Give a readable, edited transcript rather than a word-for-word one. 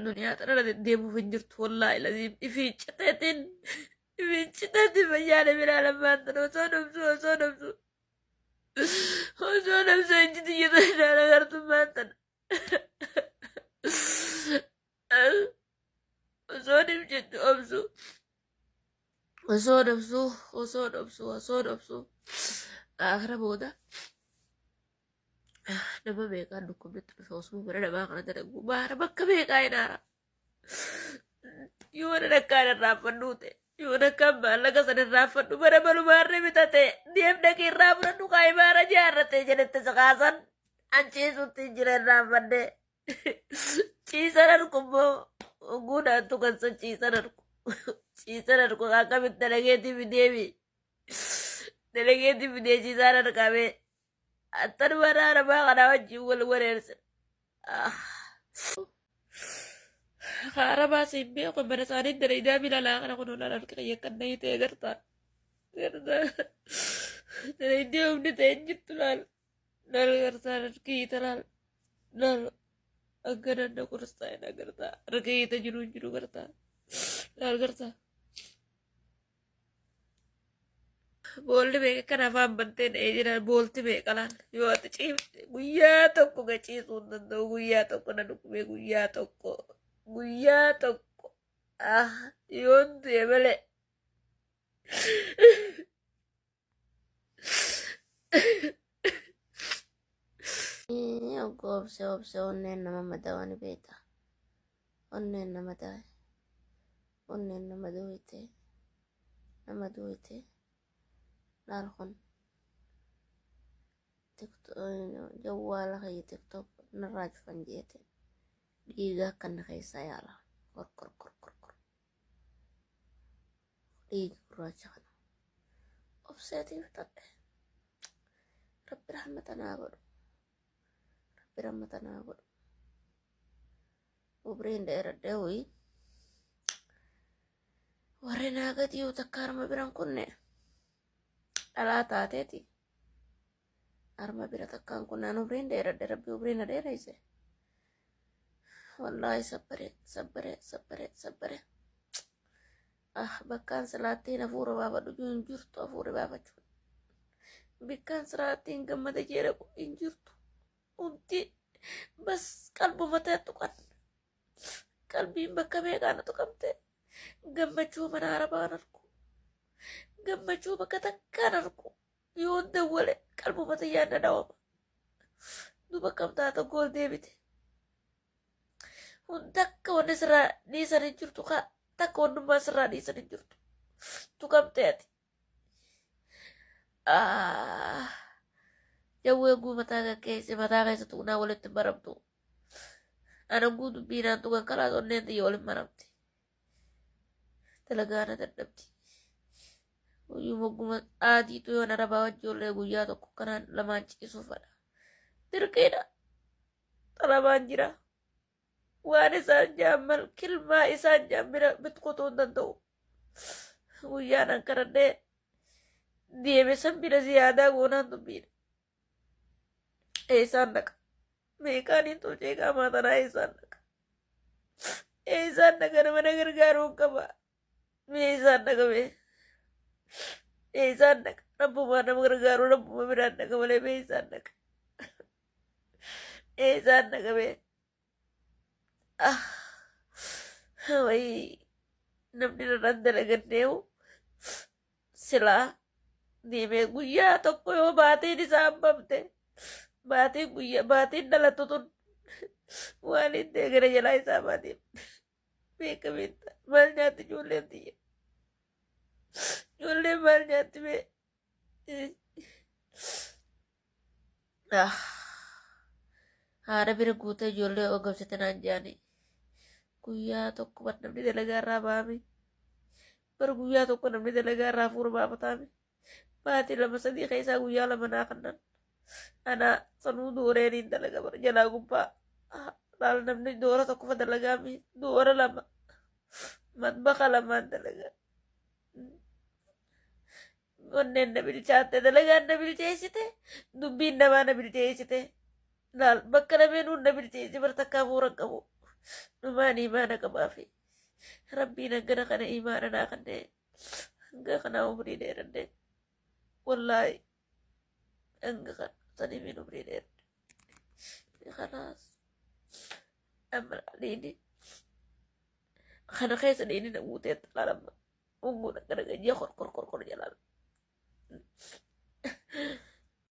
Duniyaa tanarra deddeemuuf hin jirtu wallaahi laziim ifii citeetiin ifii citeetiin fayyaa biraa lammaan tana osoo dhabsu osoo dhabsu osoo dhabsu ijji tiyya tana agartummaan tana osoo dhibjettu obsu osoo dhabsu osoo dhabsu osoo dhabsu akira booda nama meeqaan dhukkubnitti dhufe osuma mana namaa kana dalagu maara bakka meeqaa hin haara yoo akkaan irraanfadhu ta'e yoo akkaan maallaqa sana irraanfadhu mana malumaarri bitate deem dhaqii irraa fudhadhu kaa'imaara jaarrate jedhette si kaasan an ciisutti hin jira irraanfadhe ciisan arku immoo guudhaan tukan san ciisan arku ciisan arku akkamitti dalageetii fideemi dalageetii fidee ciisaan arqamee Attanuma namaa kanaa wajjin wal wareerse. Kaarabaa siin beeku mana isaanii dalagaa bilalaa kana kun olaanaa harka kiyya kan na ta'e gartaa. Gartaa. Dalagaa humni ta'e hin jirtu laal. Laal gartaa harki hiita laal. Laal. Akka nanna qorsaa hin agartaa. Harka hiita jiru hin jiru gartaa. Laal gartaa. Boolli meeqa kan afaan bantee dha'ee jira boolti meeqa laal yoo ati ciifte guyyaa tokko ga ciisuu hin danda'u guyyaa tokko na dhukkubee guyyaa tokko guyyaa tokko ah yoon du'e malee. Obbo obse obse onneen nama madawa ni beekta. Onneen nama dawe. Onneen nama duwite. Nama duwite. Laal kun. Jawwaala kiyya tiktok narraa cufan jeete. Dhiiga akkanna keessaa yaala. Kor kor kor kor kor. Dhiiga gurraacha kana. Obseetiif fixadhe. Rabbi rahmata naa godhu. Rabbi rahmata naa godhu. Umriin dheeradhee ho'i. Warri naa gadiyuu takka harma biran kunne dhalaa taateeti. Harma bira takkaan kunnaan umriin dheeradhe rabbi umrii na dheereyse. Wallaahi sabbare sabbare sabbare sabbare. Ah bakkaan silaattiin hafuura baafadhu hin jirtu hafuura baafachuu. Bikkaan silaattiin gammada jedhamu hin jirtu. Hundi bas qalbuma ta'e tuqan. Qalbiin bakka meeqaan na tuqamte. Gammachuu mana arabaan argu. Gammachuu bakka takkaan argu. Yoon dawwale qalbuma tiyyaan na dhawama. Duuba akkam taata gool deebite. Hunda akka wanni sirraa dhiisan hin jirtu kaa takka wannummaa sirraa dhiisan hin jirtu. Tuqamte ati. Ah, Jawwee guu mataa kan keessa mataa keessa tuqnaa walitti hin maramtu. Ana guu dubbii naan tuqan kalaas onneen tiyya waliin maramti. Dalagaa na dadhabdi. Guyyuma guma aadiitu yoon arabaa wajjoollee guyyaa tokko kanaan lamaan ciisuu fadha. Dirqiidha. Xalabaan jira. Waan isaan jaammal kilmaa isaan jaan bira bitkutuu hin danda'u. Guyyaan an kadhadhee deeme san bira ziyaadaa goonaan dubbiidha. Eessaan dhaqa? Meeqaan hin tolchee qaamaa tanaa eessaan dhaqa? Eessaan dhaqa nama na gargaaruu hin qaba. Mee eessaan dhaqa mee? Eessaan dhaqa? Rabbumaa nama gargaaru rabbuma biraan dhaqa malee mee eessaan dhaqa? Eessaan dhaqa mee? Ah, wayii namni irraan dalaganneewu silaa deemee guyyaa tokko yoo baatiin isaa hambamte baatiin guyyaa baatiin dhalattu tun waan hin ta'e gara jalaa isaa baatiin beekamiin ta'a maal nyaatti ijoolleen tiyya ijoolleen maal nyaatti mee Ah. Haadha bira guutee ijoollee ogabsite naan jedhanii guyyaa tokko bar namni dalagaa irraa baame bar guyyaa tokko namni dalagaa irraa hafuura baafataame baatii lama sadii keessaa guyyaa lama naa kannan ana sanuu dooreen hin dalaga bar jalaa gubbaa laal namni doora tokko fa dalagaa mi doora lama matbaqa lamaan dalagaa onneen na bilchaatte dalagaan na bilcheessite dubbiin namaa na bilcheessite laal bakka lameenuu na bilcheesse bar takka hafuura hin qabu. Dhumaan imaana qabaafi. Rabbiin hangana kana imaana naa kannee hanga kanaa umrii dheeranne. Wallaahi hanga kana saniifin umrii dheeranne. Khalaas amma dhiini kana keessa dhiini na guutee laalama. Unguun akkana gajjee kor kor kor kor jalaala.